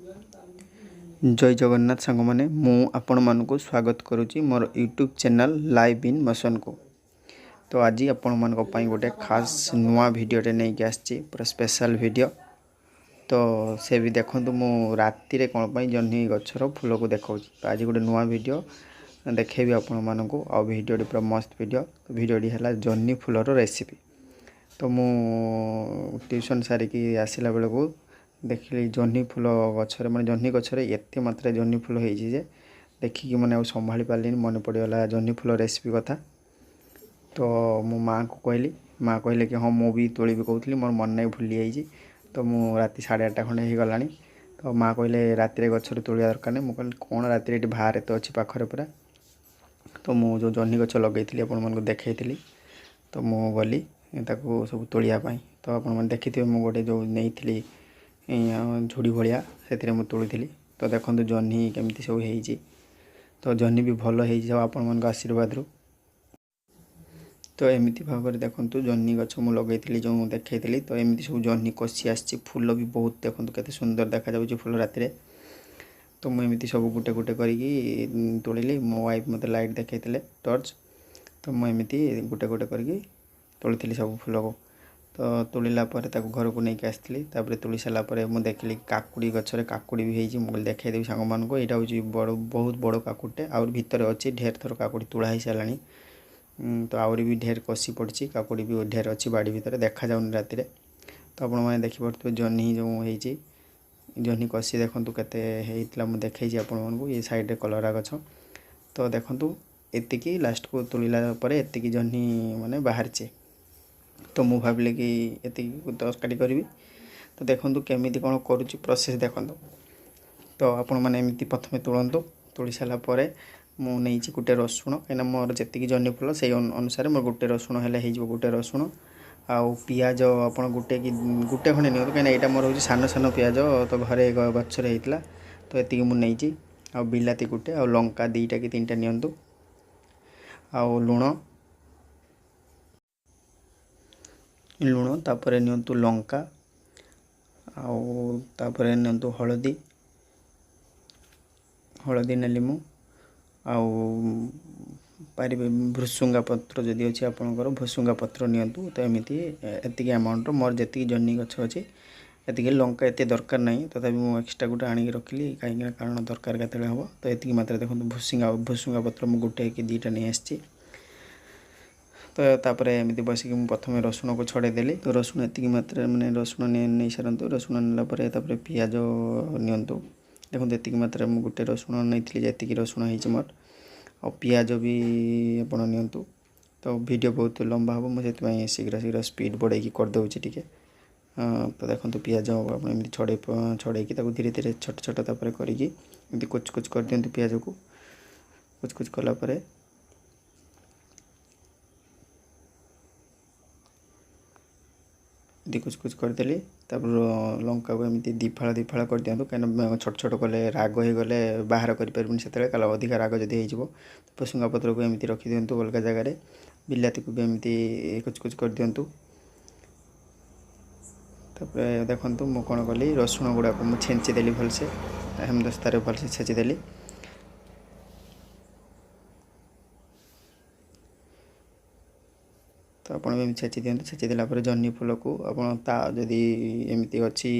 ଜୟ ଜଗନ୍ନାଥ ସାଙ୍ଗମାନେ, ମୁଁ ଆପଣମାନଙ୍କୁ ସ୍ୱାଗତ କରୁଛି ମୋର ୟୁଟ୍ୟୁବ୍ ଚ୍ୟାନେଲ୍ ଲାଇଭ୍ ଇନ୍ ମୋସନ୍କୁ। ତ ଆଜି ଆପଣମାନଙ୍କ ପାଇଁ ଗୋଟେ ଖାସ୍ ନୂଆ ଭିଡ଼ିଓଟେ ନେଇକି ଆସିଛି, ପୁରା ସ୍ପେଶାଲ୍ ଭିଡ଼ିଓ। ତ ସେ ବି ଦେଖନ୍ତୁ, ମୁଁ ରାତିରେ କ'ଣ ପାଇଁ ଜହ୍ନି ଗଛର ଫୁଲକୁ ଦେଖାଉଛି। ତ ଆଜି ଗୋଟେ ନୂଆ ଭିଡ଼ିଓ ଦେଖେଇବି ଆପଣମାନଙ୍କୁ, ଆଉ ଭିଡ଼ିଓଟି ପୁରା ମସ୍ତ ଭିଡ଼ିଓ। ଭିଡ଼ିଓଟି ହେଲା ଜହ୍ନି ଫୁଲର ରେସିପି। ତ ମୁଁ ଟ୍ୟୁସନ୍ ସାରିକି ଆସିଲା ବେଳକୁ ଦେଖିଲି ଜହ୍ନି ଫୁଲ ଗଛରେ, ମାନେ ଜହ୍ନି ଗଛରେ ଏତେ ମାତ୍ରାରେ ଜହ୍ନି ଫୁଲ ହେଇଛି ଯେ ଦେଖିକି ମାନେ ଆଉ ସମ୍ଭାଳି ପାରିଲିନି, ମନେ ପଡ଼ିଗଲା ଜହ୍ନି ଫୁଲ ରେସିପି କଥା। ତ ମୁଁ ମାଆଙ୍କୁ କହିଲି, ମାଆ କହିଲେ କି ହଁ ମୁଁ ବି ତୋଳିବି କହୁଥିଲି, ମୋର ମନେ ନାହିଁ ଭୁଲି ଯାଇଛି। ତ ମୁଁ ରାତି 8:30 ଖଣ୍ଡେ ହେଇଗଲାଣି। ତ ମାଆ କହିଲେ ରାତିରେ ଗଛରୁ ତୋଳିବା ଦରକାର ନାହିଁ। ମୁଁ କହିଲି କ'ଣ ରାତିରେ, ଏଠି ବାହାରେ ତ ଅଛି ପାଖରେ ପୁରା। ତ ମୁଁ ଯେଉଁ ଜହ୍ନି ଗଛ ଲଗେଇଥିଲି ଆପଣମାନଙ୍କୁ ଦେଖେଇଥିଲି, ତ ମୁଁ ଗଲି ତାକୁ ସବୁ ତୋଳିବା ପାଇଁ। ତ ଆପଣମାନେ ଦେଖିଥିବେ ମୁଁ ଗୋଟେ ଯେଉଁ ନେଇଥିଲି ଝୁଡ଼ି ଭଳିଆ, ସେଥିରେ ମୁଁ ତୋଳିଥିଲି। ତ ଦେଖନ୍ତୁ ଜହ୍ନି କେମିତି ସବୁ ହେଇଛି। ତ ଜହ୍ନି ବି ଭଲ ହେଇଛି ସବୁ ଆପଣମାନଙ୍କ ଆଶୀର୍ବାଦରୁ। ତ ଏମିତି ଭାବରେ ଦେଖନ୍ତୁ ଜହ୍ନି ଗଛ ମୁଁ ଲଗେଇଥିଲି ଯେଉଁ ଦେଖେଇଥିଲି, ତ ଏମିତି ସବୁ ଜହ୍ନି କଷି ଆସିଛି, ଫୁଲ ବି ବହୁତ, ଦେଖନ୍ତୁ କେତେ ସୁନ୍ଦର ଦେଖାଯାଉଛି ଫୁଲ ରାତିରେ। ତ ମୁଁ ଏମିତି ସବୁ ଗୋଟେ ଗୋଟେ କରିକି ତୋଳିଲି। ମୋ ୱାଇଫ୍ ମୋତେ ଲାଇଟ୍ ଦେଖେଇଥିଲେ, ଟର୍ଚ୍ଚ। ତ ମୁଁ ଏମିତି ଗୋଟେ ଗୋଟେ କରିକି ତୋଳିଥିଲି ସବୁ ଫୁଲକୁ। ତ ତୋଳିଲା ପରେ ତାକୁ ଘରକୁ ନେଇକି ଆସିଥିଲି। ତାପରେ ତୋଳି ସାରିଲା ପରେ ମୁଁ ଦେଖିଲି କାକୁଡ଼ି ଗଛରେ କାକୁଡ଼ି ବି ହେଇଛି। ମୁଁ କହିଲି ଦେଖେଇଦେବି ସାଙ୍ଗମାନଙ୍କୁ। ଏଇଟା ହେଉଛି ବଡ଼, ବହୁତ ବଡ଼ କାକୁଡ଼ିଟେ, ଆହୁରି ଭିତରେ ଅଛି, ଢେର ଥର କାକୁଡ଼ି ତୋଳା ହେଇସାରିଲାଣି। ତ ଆହୁରି ବି ଢେର କଷି ପଡ଼ିଛି, କାକୁଡ଼ି ବି ଢେର ଅଛି ବାଡ଼ି ଭିତରେ, ଦେଖାଯାଉନି ରାତିରେ। ତ ଆପଣମାନେ ଦେଖିପାରୁଥିବେ ଜହ୍ନି ଯେଉଁ ହେଇଛି, ଜହ୍ନି କଷି ଦେଖନ୍ତୁ କେତେ ହେଇଥିଲା, ମୁଁ ଦେଖେଇଛି ଆପଣମାନଙ୍କୁ। ଏ ସାଇଡ଼୍ରେ କଲରା ଗଛ। ତ ଦେଖନ୍ତୁ ଏତିକି ଲାଷ୍ଟକୁ ତୋଳିଲା ପରେ ଏତିକି ଜହ୍ନି ମାନେ ବାହାରିଛି। ତ ମୁଁ ଭାବିଲି କି ଏତିକି ତରକାରୀ କରିବି। ତ ଦେଖନ୍ତୁ କେମିତି କ'ଣ କରୁଛି ପ୍ରୋସେସ୍ ଦେଖନ୍ତୁ। ତ ଆପଣମାନେ ଏମିତି ପ୍ରଥମେ ତୋଳନ୍ତୁ। ତୋଳି ସାରିଲା ପରେ ମୁଁ ନେଇଛି ଗୋଟେ ରସୁଣ, କାହିଁକିନା ମୋର ଯେତିକି ଜହ୍ନି ଫୁଲ ସେଇ ଅନୁସାରେ ମୋର ଗୋଟେ ରସୁଣ ହେଲେ ହେଇଯିବ। ଗୋଟେ ରସୁଣ ଆଉ ପିଆଜ ଆପଣ ଗୋଟେ କି ଗୋଟେ ଖଣ୍ଡେ ନିଅନ୍ତୁ, କାହିଁକିନା ଏଇଟା ମୋର ହେଉଛି ସାନ ସାନ ପିଆଜ, ତ ଘରେ ଗଛରେ ହେଇଥିଲା, ତ ଏତିକି ମୁଁ ନେଇଛି। ଆଉ ବିଲାତି ଗୋଟେ, ଆଉ ଲଙ୍କା 2ଟା କି 3ଟା ନିଅନ୍ତୁ, ଆଉ ଲୁଣ, ଲୁଣ ତାପରେ ନିଅନ୍ତୁ ଲଙ୍କା, ଆଉ ତାପରେ ନିଅନ୍ତୁ ହଳଦୀ। ହଳଦୀ ନେଲି ମୁଁ, ଆଉ ପାରିବେ ଭୃସୁଙ୍ଗା ପତ୍ର ଯଦି ଅଛି ଆପଣଙ୍କର ଭୃସୁଙ୍ଗା ପତ୍ର ନିଅନ୍ତୁ। ତ ଏମିତି ଏତିକି ଆମାଉଣ୍ଟର ମୋର ଯେତିକି ଜହ୍ନି ଗଛ ଅଛି ଏତିକି। ଲଙ୍କା ଏତେ ଦରକାର ନାହିଁ, ତଥାପି ମୁଁ ଏକ୍ସଟ୍ରା ଗୋଟେ ଆଣିକି ରଖିଲି, କାହିଁକିନା କାରଣ ଦରକାର କେତେବେଳେ ହେବ। ତ ଏତିକି ମାତ୍ରାରେ ଦେଖନ୍ତୁ ଭୃସୁଙ୍ଗା ପତ୍ର ମୁଁ ଗୋଟେ କି 2ଟା ନେଇ ଆସିଛି। ତ ତାପରେ ଏମିତି ବସିକି ମୁଁ ପ୍ରଥମେ ରସୁଣକୁ ଛଡ଼େଇ ଦେଲି। ତ ରସୁଣ ଏତିକି ମାତ୍ରାରେ ମାନେ ରସୁଣ ନେଇ ସାରନ୍ତୁ। ରସୁଣ ନେଲା ପରେ ତାପରେ ପିଆଜ ନିଅନ୍ତୁ। ଦେଖନ୍ତୁ ଏତିକି ମାତ୍ରାରେ ମୁଁ ଗୋଟେ ରସୁଣ ନେଇଥିଲି, ଯେତିକି ରସୁଣ ହେଇଛି ମୋର। ଆଉ ପିଆଜ ବି ଆପଣ ନିଅନ୍ତୁ। ତ ଭିଡ଼ିଓ ବହୁତ ଲମ୍ବା ହେବ, ମୁଁ ସେଥିପାଇଁ ଶୀଘ୍ର ଶୀଘ୍ର ସ୍ପିଡ଼ ବଢ଼େଇକି କରିଦେଉଛି ଟିକେ। ତ ଦେଖନ୍ତୁ ପିଆଜ ଆପଣ ଏମିତି ଛଡ଼େଇକି ତାକୁ ଧୀରେ ଧୀରେ ଛୋଟ ଛୋଟ ତାପରେ କରିକି ଏମିତି କୁଚ କୁଚ କରିଦିଅନ୍ତୁ ପିଆଜକୁ। କୁଚ କୁଚ କଲା ପରେ ଏମିତି କୁଚ କୁଚ କରିଦେଲି। ତାପରେ ଲଙ୍କାକୁ ଏମିତି ଦୁଇ ଫାଳ ଦୁଇ ଫାଳ କରିଦିଅନ୍ତୁ, କାହିଁକିନା ଛୋଟ ଛୋଟ କଲେ ରାଗ ହେଇଗଲେ ବାହାର କରିପାରିବୁନି ସେତେବେଳେ, କାରଣ ଅଧିକା ରାଗ ଯଦି ହେଇଯିବ। ଭୃସୁଙ୍ଗା ପତ୍ରକୁ ଏମିତି ରଖିଦିଅନ୍ତୁ ଅଲଗା ଜାଗାରେ। ବିଲାତିକୁ ବି ଏମିତି କୁଚ କୁଚ କରିଦିଅନ୍ତୁ। ତାପରେ ଦେଖନ୍ତୁ ମୁଁ କ'ଣ କଲି, ରସୁଣ ଗୁଡ଼ାକୁ ମୁଁ ଛେଞ୍ଚି ଦେଲି ଭଲସେ, ହେମଦସ୍ତାରେ ଭଲସେ ଛେଚିଦେଲି। ତ ଆପଣ ବି ଏମିତି ଛେଚି ଦିଅନ୍ତୁ। ଛେଚି ଦେଲା ପରେ ଜହ୍ନି ଫୁଲକୁ ଆପଣ ତା ଯଦି ଏମିତି ଅଛି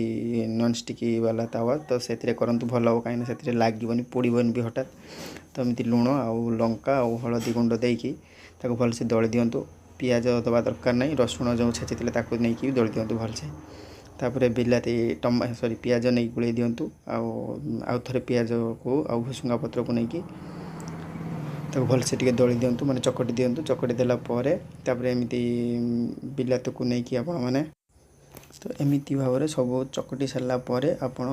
ନନ୍ଷ୍ଟିକି ବାଲା ତାୱା, ତ ସେଥିରେ କରନ୍ତୁ ଭଲ ହେବ, କାହିଁକିନା ସେଥିରେ ଲାଗିବନି, ପୋଡ଼ିବନି ବି ହଠାତ୍। ତ ଏମିତି ଲୁଣ ଆଉ ଲଙ୍କା ଆଉ ହଳଦୀ ଗୁଣ୍ଡ ଦେଇକି ତାକୁ ଭଲସେ ଦଳି ଦିଅନ୍ତୁ। ପିଆଜ ଦେବା ଦରକାର ନାହିଁ, ରସୁଣ ଯେଉଁ ଛେଚିଥିଲେ ତାକୁ ନେଇକି ବି ଦଳି ଦିଅନ୍ତୁ ଭଲସେ। ତାପରେ ବିଲାତି ସରି ପିଆଜ ନେଇକି ଗୋଳେଇ ଦିଅନ୍ତୁ, ଆଉ ଥରେ ପିଆଜକୁ ଆଉ ଭୃସୁଙ୍ଗା ପତ୍ରକୁ ନେଇକି ତାକୁ ଭଲସେ ଟିକେ ଦଳି ଦିଅନ୍ତୁ, ମାନେ ଚକଟି ଦିଅନ୍ତୁ। ଚକଟି ଦେଲା ପରେ ତାପରେ ଏମିତି ବିଲାତିକୁ ନେଇକି ଆପଣମାନେ ତ ଏମିତି ଭାବରେ ସବୁ ଚକଟି ସାରିଲା ପରେ ଆପଣ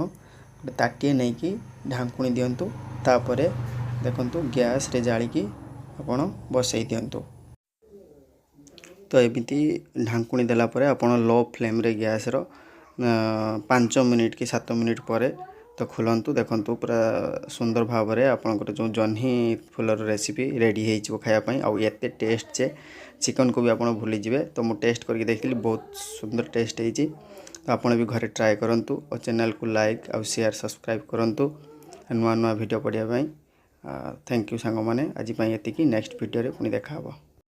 ଗୋଟେ ତାଟିଏ ନେଇକି ଢାଙ୍କୁଣୀ ଦିଅନ୍ତୁ। ତାପରେ ଦେଖନ୍ତୁ ଗ୍ୟାସ୍ରେ ଜାଳିକି ଆପଣ ବସେଇ ଦିଅନ୍ତୁ। ତ ଏମିତି ଢାଙ୍କୁଣୀ ଦେଲା ପରେ ଆପଣ ଲୋ ଫ୍ଲେମ୍ରେ ଗ୍ୟାସ୍ର 5 ମିନିଟ୍ କି 7 ମିନିଟ୍ ପରେ ତ ଖୋଲନ୍ତୁ। ଦେଖନ୍ତୁ ପୁରା ସୁନ୍ଦର ଭାବରେ ଆପଣଙ୍କର ଯେଉଁ ଜହ୍ନି ଫୁଲର ରେସିପି ରେଡ଼ି ହେଇଯିବ ଖାଇବା ପାଇଁ। ଆଉ ଏତେ ଟେଷ୍ଟ ଯେ ଚିକେନ୍କୁ ବି ଆପଣ ଭୁଲିଯିବେ। ତ ମୁଁ ଟେଷ୍ଟ କରିକି ଦେଖିଲି, ବହୁତ ସୁନ୍ଦର ଟେଷ୍ଟ ହେଇଛି। ତ ଆପଣ ବି ଘରେ ଟ୍ରାଏ କରନ୍ତୁ ଓ ଚ୍ୟାନେଲ୍କୁ ଲାଇକ୍ ଆଉ ସେୟାର, ସବସ୍କ୍ରାଇବ୍ କରନ୍ତୁ ନୂଆ ନୂଆ ଭିଡ଼ିଓ ପଢ଼ିବା ପାଇଁ। Thank you ସାଙ୍ଗମାନେ, ଆଜି ପାଇଁ ଏତିକି। ନେକ୍ସଟ ଭିଡ଼ିଓରେ ପୁଣି ଦେଖା ହେବ।